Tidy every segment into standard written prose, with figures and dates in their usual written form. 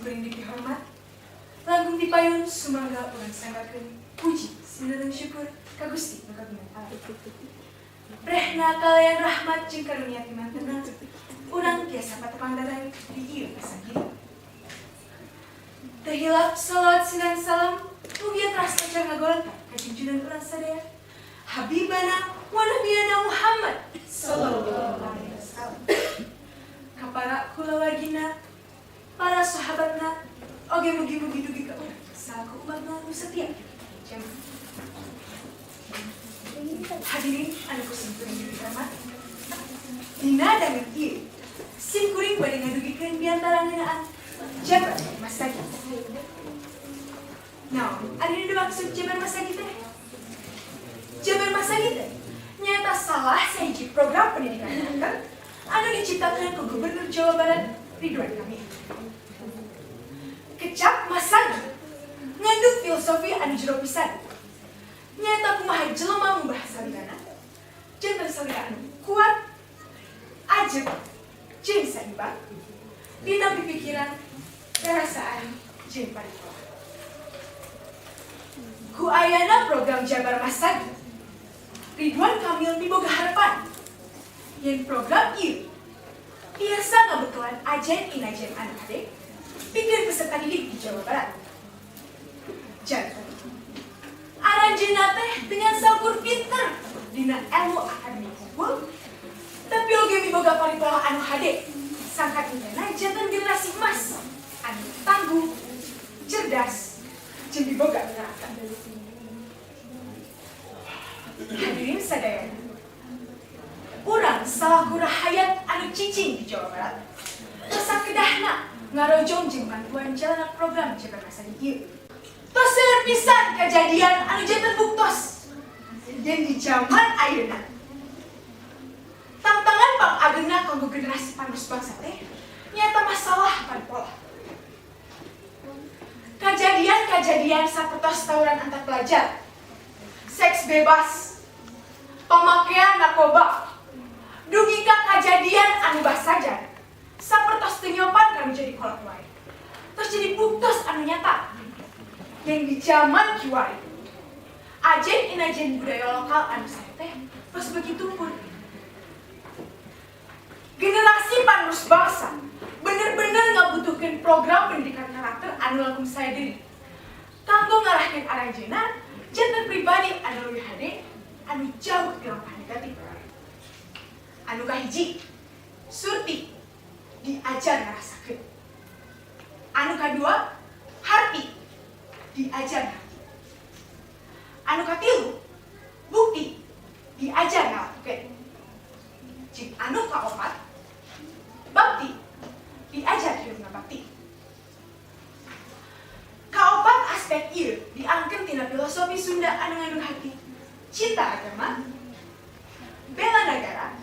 Kuring dipihormat, langkung dipayun sumangga urang sanggakeun puji sinareng syukur ka Gusti nu kagungan alam. Prehna kalayan rahmat jeung karunia ti mantena, urang tiasa patepang darai di ieu pasanggi. Teu hilap salawat sinareng salam mugia teras lancar ngagolentar ka junjunan urang sadaya, Habibana wa Nabiyana Muhammad sallallahu alaihi wasallam, ka para kulawargina, para sahabatna, oge mugi-mugi dugi ka urang salaku umatna nu setia. Hadirin anu ku simkuring dipihormat, dina danget ieu simkuring bade ngadugikeun biantara ngeunaan Jabar Masagi. Naon ari nu dimaksud Jabar Masagi teh? Jabar Masagi teh nyaeta salah sahiji program pendidikan karakter anu diciptakan ku Gubernur Jawa Barat Ridwan Kamil. Kecap Masagi ngandung filosofi anu jero pisan. Nyaeta kumaha jelema ngumbah salirana janten salira anu kuat, ajeg, jeung saimbang dina pipikiran, perasaan, jeung paripolah. Ku ayana program Jabar Masagi, Ridwan Kamil miboga harapan yen program ieu tiasa ngabekelan ajen inajen anu hade pikeun peserta didik di Jawa Barat. Janten aranjeunna teh dengan saukur pinter dina ilmu akademik hungkul, tapi oge miboga paripolah anu hade, sangkan intena janten generasi emas anu tangguh, cerdas, jeung miboga karakter. Hadirin sadayana, urang salaku rahayat anu cicing di Jawa Barat tos kedahna ngarojong jeung bantuan jalana program Jabar Masagi ieu. Tos seueur pisan kejadian anu janten buktos yen di zaman ayeuna tantangan pangagengna kanggo generasi panerus bangsa teh nyaeta masalah paripolah. Kejadian-kejadian sapertos tawuran antar pelajar, seks bebas, pemakaian narkoba, dugi ka kejadian anu basajan sapertos teu nyopan kanu jadi kolot wae. Terus jadi buktos anu nyata yen di zaman kiwari ajen inajen budaya lokal anu sae teh tos beuki tumpur. Generasi panerus bangsa bener-bener ngabutuhkeun program pendidikan karakter anu langkung sae deui kanggo ngarahkeun aranjeunna janten pribadi anu leuwih hade, anu jauh ti langkah negatif. Anu kahiji, surti, diajar ngarasakeun. Anu kadua, harti, diajar ngarti. Anu katilu, bukti, diajar ngalakukeun. Jeung anu kaopat, bakti, diajar hirup ngabakti. Kaopat aspek ieu diangkeun tina filosofi Sunda anu ngandung harti cinta agama, bela negara,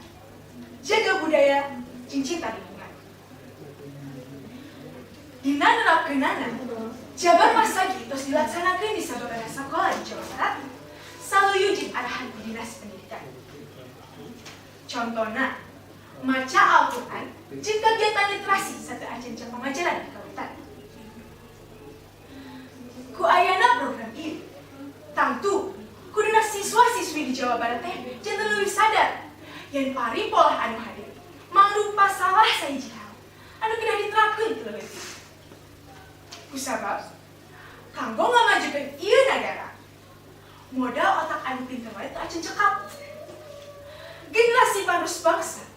jaga budaya, jeung cinta lingkungan. Dina nerapkeunana, Jabar Masagi tos dilaksanakeun di sababaraha sakola di Jawa Barat, saluyu jeung arahan di Dinas Pendidikan. Contona, maca Al-Quran jeung kegiatan literasi sateuacan jam pangajaran di kawitan. Ku ayana program ieu, tangtu kuduna siswa-siswi di Jawa Barat teh janten leuwih sadar yen paripolah anu hade mangrupa salah sahiji hal anu kedah diterapkeun ti leutik. Kusabab kanggo ngamajukeun ieu nagara, modal otak anu pinter wae teu acan cekap. Generasi panerus bangsa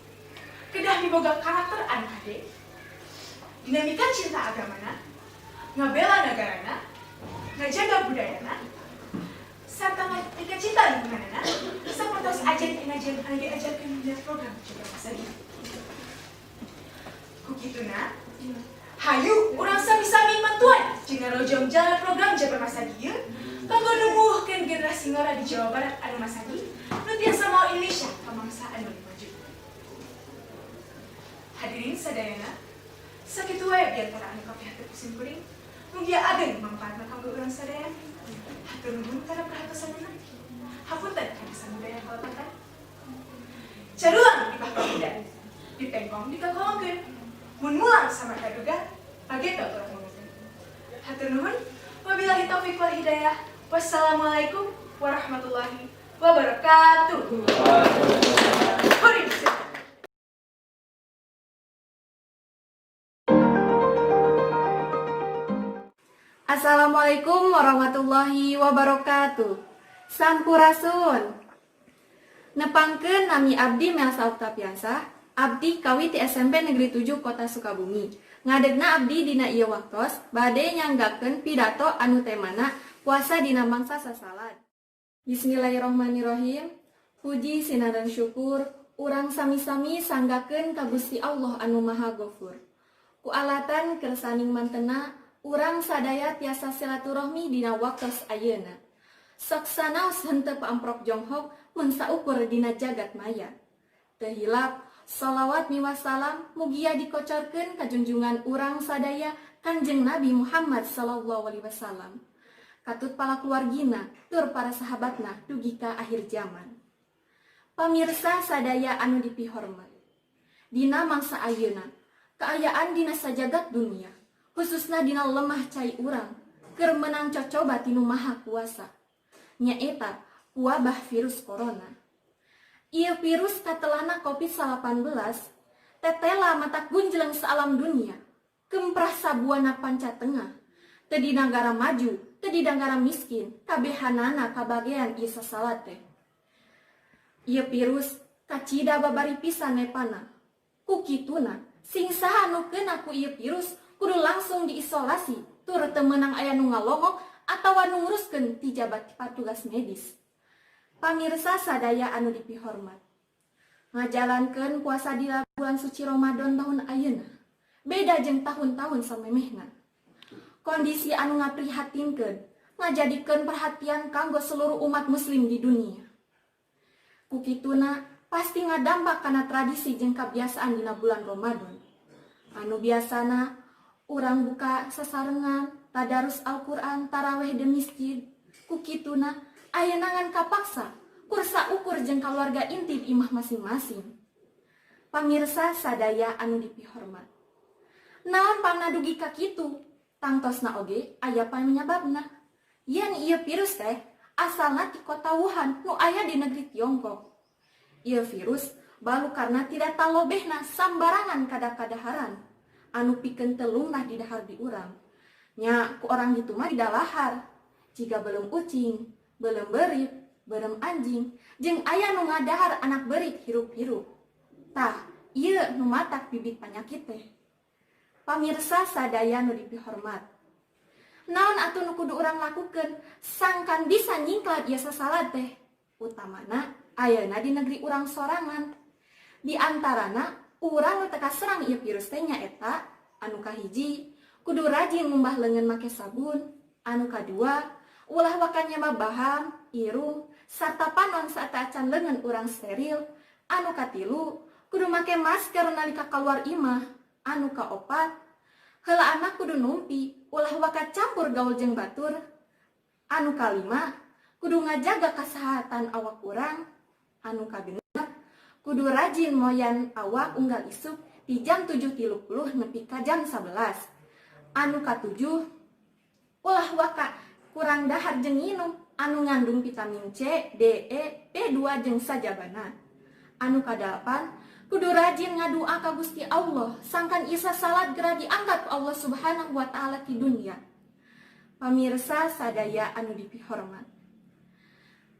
kedah miboga karakter anu hade, dinamika cinta agamana, ngabela negarana, ngajaga budayana, serta mika cinta lingkunganana, sapertos ajen inajen anu diajarkeun dina program Jabar Masagi. Ku kituna, hayu urang sami-sami mantuan jeung ngarojong jalan program Jabar Masagi ieu kanggo numbuhkeun generasi ngora di Jawa Barat anu masagi, nu tiasa mawa Indonesia ka mangsa anu leuwih maju. Hadirin sadayana, sakitu wae biantara anu kapihatur ku simkuring. Mugia ageng mangpaatna kanggo urang sadaya. Hatur nuhun kana perhatosanana. Hapunten kana samudaya kalepatan. Carulang di pakuda, dipengkong dikakolongkeun. Mun mulang sama kaduga, pageto urang. Hatur nuhun. Wabillahi taufik wal hidayah. Wassalamualaikum warahmatullahi wabarakatuh. Hurry. Assalamualaikum warahmatullahi wabarakatuh. Sampurasun. Nepangkeun, nami abdi Melsa Oktaviansa, abdi kawit ti SMP Negeri 7 Kota Sukabumi. Ngadegna abdi dina ieu waktos bade nyanggakeun pidato anu temana puasa dina mangsa sasalad. Bismillahirrahmanirrahim. Puji sinaran syukur urang sami-sami sanggakeun ka Gusti Allah anu Maha Gofur. Ku alatan kersaning mantena urang sadaya tiasa silaturahmi dina waktos ayeuna. Sok sanaos henteu paamprok jonghok mun saukur dina jagat maya. Teu hilap, salawat miwah salam mugia dikocorkeun ka junjungan urang sadaya, Kanjeng Nabi Muhammad sallallahu alaihi wasallam. Katut pala keluargina tur para sahabatna dugi ka akhir zaman. Pamirsa sadaya anu dipihormat. Dina mangsa ayeuna, kaayaan dina sajagat dunia, khususna dina lemah cai urang, keur menang cocoba ti Nu Maha Kuasa. Nyaeta wabah virus corona. Ieu virus katelahna COVID-19 tetela matak gunjleng saalam dunia, kemprah sabuana panca tengah. Teu di nagara maju, teu di nagara miskin, kabehanana kabagean ieu sasalad teh. Ieu virus kacida babari pisan nepana. Ku kituna, sing saha nu keuna ku ieu virus kudu langsung diisolasi tur teu meunang aya nu ngalongok atawa nu nguruskeun ti jabat patugas medis. Pamirsa sadaya anu dipihormat. Ngajalankeun puasa di bulan suci Ramadan tahun ayeuna beda jeung tahun-tahun samemehna. Kondisi anu ngaprihatinkeun ngajadikeun perhatian kanggo seluruh umat muslim di dunia. Ku kituna pasti ngadampak kana tradisi jeung kebiasaan dina bulan Ramadan. Anu biasana urang buka sasarengan, tadarus Al-Qur'an, taraweh di masjid. Ku kituna ayeuna ngan kapaksa kur saukur jeung keluarga inti di imah masing-masing. Pamirsa sadaya anu dipihormat. Naon pangna dugi ka kitu? Tangtosna oge aya panyababna. Yen ieu virus teh asalna ti kota Wuhan nu aya di negeri Tiongkok. Ieu virus balukarna tidak talobehna sambarangan kada-kadaharan anu pikeun teu lumrah didahar di urang. Nya ku orang gitu mah didalahar. Jiga beuleum ucing, beuleum beurit, beureum anjing, jeung aya nu ngadahar anak beurit hirup-hirup. Tah, ieu nu matak bibit panyakit teh. Pamirsa sadaya nu dipihormat. Naon atuh nu kudu urang lakukeun sangkan bisa nyingklad ieu sasalad teh? Utamana ayeuna di negeri urang sorangan. Di antarana urang nu teu kaserang ieu virus teh nyaeta anu kahiji, kudu rajin ngumbah leungeun make sabun, anu kadua, ulah waka nyaba baham, irung, sarta panon saat acan leungeun urang steril, anu katilu, kudu make masker nalika keluar imah, anu kaopat, heulaanna kudu numpi, ulah waka campur gaul jeung batur, anu kalima, kudu ngajaga kesehatan awak urang, anu kagenep, kudu rajin moyan awak unggal isuk di jam 7.30 nepi ka jam 11. Anu katujuh, ulah waka kurang dahar jeung nginum anu ngandung vitamin C, D, E, B2 jeung sajabana. Anu kadalapan, kudu rajin ngadua ka Gusti Allah sangkan ieu sasalad gera diangkat ku Allah Subhanahu wa taala di dunia. Pamirsa sadaya anu dipihormat.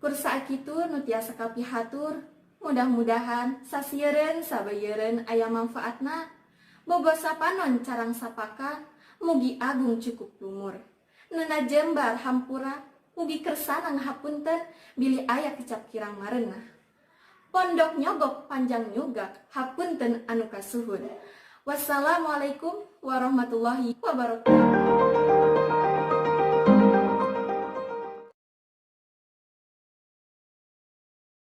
Kur sakitu nu tiasa kapihatur, mudah-mudahan sasieureun sabayeureun aya manfaatna. Bogo sapanon carang sapaka, mugi agung cukup lumur. Nena jembar hampura, mugi kersana ngahapunten bilih aya kecap kirang marenah. Pondok nyogok panjang nyugak, hapunten anu kasuhun. Wassalamualaikum warahmatullahi wabarakatuh.